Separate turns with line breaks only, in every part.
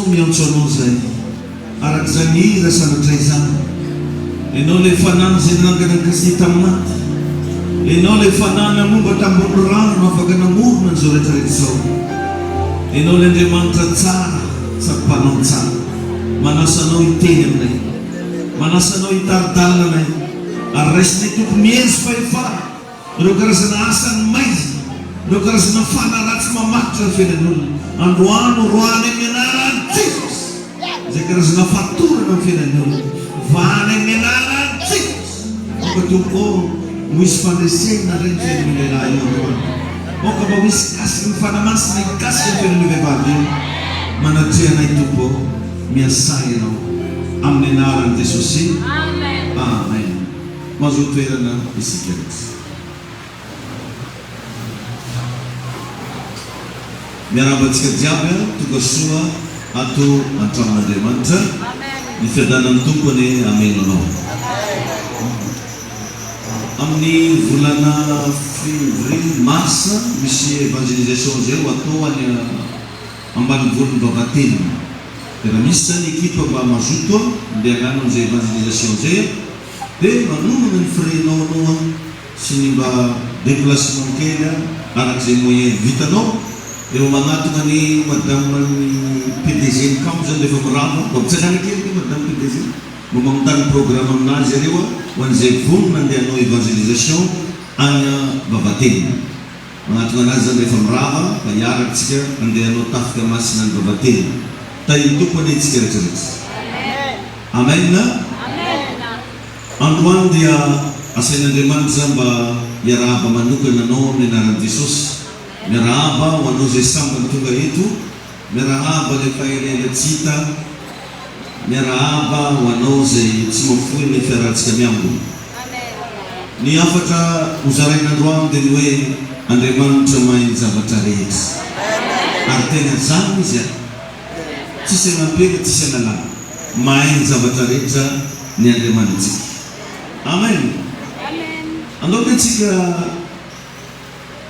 ô, miantso Anao izahay, araka izany hira sanatria izany. Ianao ilay Fanahy izay nanangana an'i Kristy tamin'ny maty. Ianao ilay Fanahy nanomba tambony rano afaka namorona an'izao rehetra rehetra izao. Ianao ilay Andriamanitra tsara sady mpanao ny tsara. Manasa Anao hiteny aminay. Manasa Anao hitari-dalana anay. Ary raisinay Tompo ny hery sy fahefana. Ireo karazana asan'ny maizina, ireo karazana fanahy ratsy mamatotra ny fiainan'olona, androany roahana amin'ny anaran'i Jesosy! Izay karazana fatorana amin'ny fiainan'ny olona, vahana amin'ny anaran'i Jesosy! Aoka Tompo ô, ho hisy fandresena indray ny fiainan'io lehilahy io androany. Aoka mba ho hisy kasiky ny Fanahy Masina hikasika ny fiainan'io vehivavy io. Manatreha anay Tompo ô, miasà Ianao. Amin'ny anaran'i Jesosy. Amen. Mazoa toerana isika rehetra. Miarahaba antsika jiaby a, tonga soa ato an-tranon'Andriamanitra. Ny fiadanan'ny Tompo anie hameno anao. Amin'ny volana février, mars misy évangélisation zay ho atao any ambanivolon'i Vavatenina. Dia raha misy zany ekipa mba mazoto andeha hagnano an'izay évangélisation zay a, Dia manomana ny frais-nao aloha sy ny mba déplacement kely araka izay moyen vitanao, eo manatona ny madame ny PDG ny camp zany rehefa mirava, mba mitsangana kely anie madame PDG, mba manontany programme aminazy zareo ho an'izay vonona andeha hanao évangélisation any Vavatenina. Manatona anazy zany rehefa mirava fa hiaraka tsika andeha hanao tafika masina any Vavatenina. Tahin'ny Tompo anie tsika rehetra rehetra. Amen. Androany dia asain'Andriamanitra mba hiarahaba manokana anao amin'ny anaran'i Jesosy. Miarahaba ho anao izay sambany tonga eto. Miarahaba ilay efa elaela tsy hita. Miarahaba ho anao izay tsy mahafoy ny fiarahantsika miangona. Ny hafatra hozaraina androany dia ny hoe Andriamanitra mahay ny zavatra rehetra. Ary tena izany Izy an! Tsisy anampiana, tsisy analana. Mahay ny zavatra rehetra ny Andriamanitsika. Amen! Andao ve tsika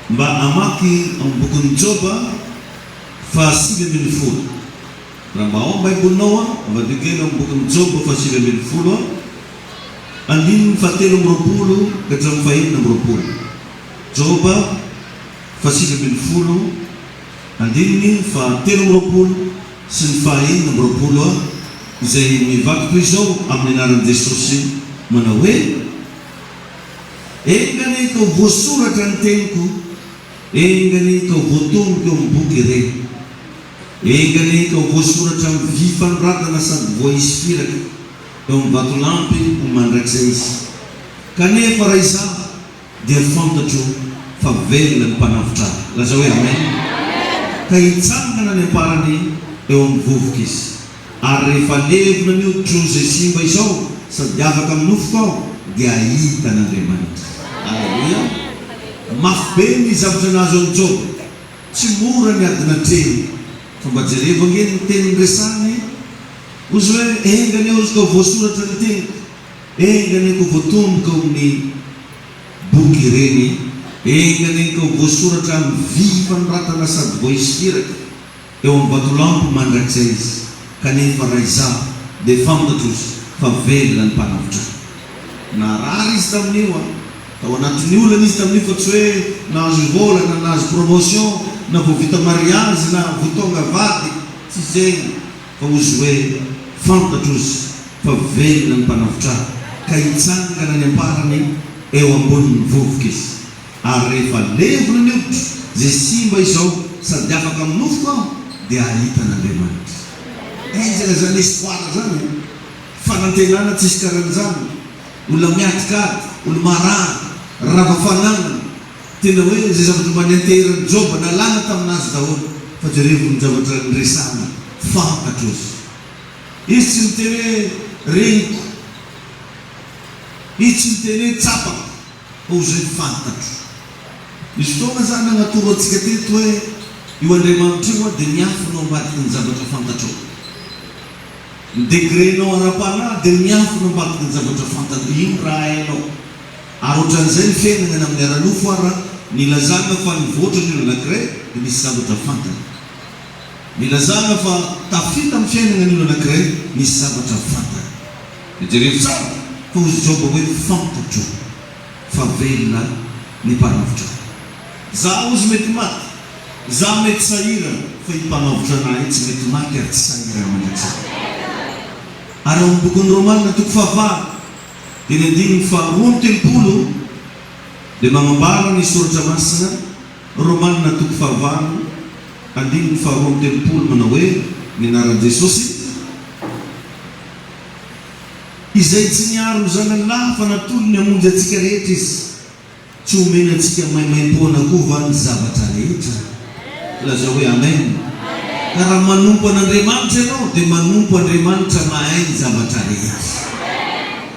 mba hamaky ao amin'ny bokin'i Joba faha 19. Raha mba ao ny Baibolinao an, avadio kely ao amin'ny bokin'i Joba faha 19 an, andininy faha 23 ka hatramin'ny faha 26. Joba faha 19, andininy faha 23 sy ny faha 26 an, izay mivaky toy izao amin'ny anaran'i Jesosy manao hoe, Enga anie ka ho voasoratra ny teniko, enga anie ka ho voatomboka eo amin'ny boky ireny. Enga anie ka ho voasoratra amin'ny vy fanoratana sady voaisy firaka eo amin'ny vatolampy ho mandrakizay izy. Kanefa raha izaho, dia fantatro fa velona ny Mpanavotra ahy. Lazao hoe, Amen. Ka hitsangana any am-parany eo amin'ny vovoka izy. Ary rehefa levona ny hoditro izay simba izao sady afaka amin'ny nofoko aho, dia hahita an'Andriamanitra. Aleloia! Mafy be ny zavatra nahazo an'i Joba. Tsy mora ny ady natrehiny. Fa mba jerevo ange ny teny niresahany e! Hozy hoe, Enga anie hozy ka ho voasoratra ny teniko, enga anie ka ho voatomboka ao amin'ny boky ireny, enga anie ka ho voasoratra amin'ny vy fanoratana sady voaisy firaka eo amin'ny vatolampy mandrakizay izy, kanefa raha izaho dia fantatro izy fa velona ny Mpanavotra ahy. Narary izy tamin'io an! Tao anatin'ny olana izy tamin'io fa tsy hoe nahazo vola na nahazo promotion na vao vita mariazy na vao tonga vady, tsy izegny fa ozy hoe fantatro ozy fa velona ny Mpanavotra ahy ka hitsangana any am-parany eo ambonin'ny vovoka izy. Ary rehefa levona ny hoditro izay simba izao sady afaka amin'ny nofoko aho dia hahita an'Andriamanitra. Henjana izany espoir izany e! Fanantenana tsisy karan'izany, olona miadikady, olo marary, rava fananana, tena hoe izay zavatra mba nianteheran'i Joba nalana tamin'azy daholo, fa jerevo ny zavatra niresahana, fantatro izy. Izy tsy niteny hoe reniko, izy tsy niteny hoe tsapako, fa ho izay fantatro. Nisy fotoana za nagnatoro antsika teto hoe io Andriamanitra io dia miafina ao ambadiky ny zavatra fantatrao. Ny degré-nao ara-panahy dia miafina ambadiky ny zavatra fantatra. Io raha hainao. Ary ohatran'izay ny fiainana na amin'ny ara-nofo ara, nilazana fa nivoatra ny olona anankiray dia misy zavatra fantany. Nilazana fa tafita amin'ny fiainana ny olona anankiray nisy zavatra fantany. Dia jerevo tsara fa hozy Joba hoe fantatro fa velona ny mpanavotra ahy. Za hozy mety maty, za mety sahirana fa i mpanavotra anah io tsy mety maty ary tsy sahirana mandrakizay. Ary ao amin'ny bokin'ny Romana toko fahavalo dia ny andininy faha 32 dia magnambara ny soratra masina Romana toko fahavalo andininy faha 32 manao hoe, Ny anaran'i Jesosy, Izay tsy niaro ny Zanany lahy fa natolony hamonjy antsika rehetra Izy, tsy homena antsika maimaimpoana koa va ny zavatra rehetra? Lazao hoe, Amen. Ka raha manompo an'Andriamanitra ianao, dia manompo Andriamanitra mahay ny zavatra rehetra.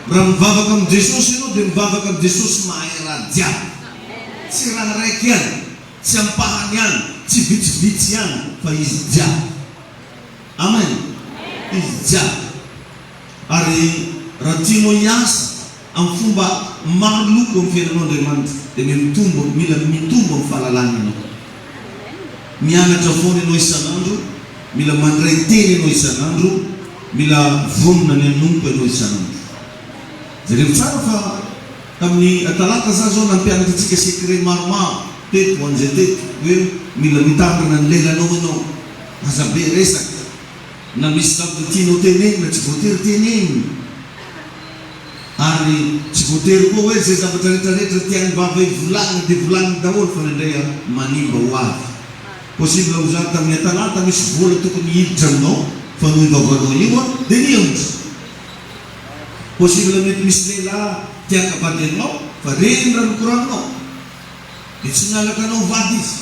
Raha mivavaka amin'i Jesosy ianao, dia mivavaka amin'i Jesosy mahay raha jiaby. Tsy raha raiky ihany, tsy ampahany ihany, tsy vitsivitsy ihany, fa izy jiaby. Amen! Izy jiaby. Ary raha tianao hiasa amin'ny fomba maro loko amin'ny fiainanao Andriamanitra, dia miha mitombo, mila mitombo amin'ny fahalalana ianao. Mianatra foana ianao isan'andro, mila mandray teny ianao isan'andro, mila vonona ny hanompo ianao isan'andro. Jereo tsara fa Tamin'ny talata za zao nampianatra antsika secret maromaro teto ho an'izay teto hoe mila mitandrina ny lelanao ianao, aza be resaka, na misy zavatra tianao tenenina tsy voatery tenenina, ary tsy voatery koa hoe zay zavatra retraretra tian'ny vava hivolagnina dia volagniny daholo fa indraindray a manimba ho avy. Possible ho za tamin'ny talata misy vola tokony hiditra aminao fa noho io vavanao io a dia nihemotra. Possible mety misy lehilahy te haka vady aminao fa reny raha nokoraninao dia tsy mialaka anao vady izy.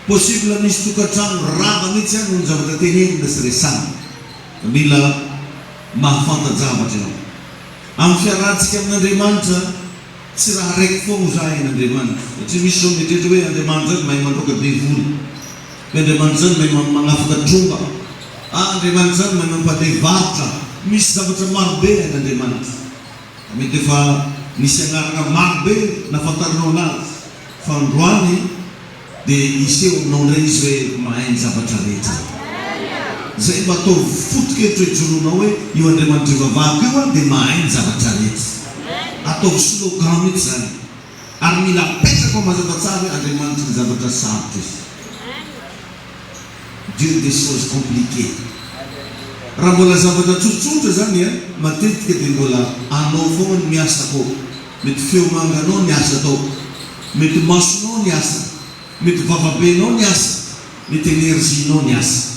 Possible misy tokantrano rava mihitsy any noho ny zavatra tenenina sy resahina. Fa mila mahafanta-javatra ianao. Amin'ny fiarahantsika amin'Andriamanitra tsy raha raiky foagna ho zahay an'Andriamanitra. Satria misy zao mieritreritra hoe Andriamanitra zany mahay mandroaka devoly. Hoe Andriamanitra zany mahay magnafaka tromba. Ah Andriamanitra zany mahay mampandeha varotra. Misy zavatra maro be hain'Andriamanitra. Mety efa nisy agnarana maro be nafantarinao anazy. Fa androany dia hiseho aminao indray Izy hoe mahay ny zavatra rehetra. Zay mba ataovy foto-kevitra ijoroanao hoe io Andriamanitra ivavahako io dia mahay ny zavatra rehetra. Ataovy slogan mihitsy zany. Ary mila apetraka ao mazava tsara hoe Andriamanitry ny zavatra sarotra Izy. Dieu des choses compliquées. Raha mbola zavatra tsotsotra zany an, matetika dia mbola anao foagna no miasa akao. Mety feo manganao ny asa atao. Mety masonao ny asa. Mety vavabenao ny asa. Mety énergie-nao ny asa.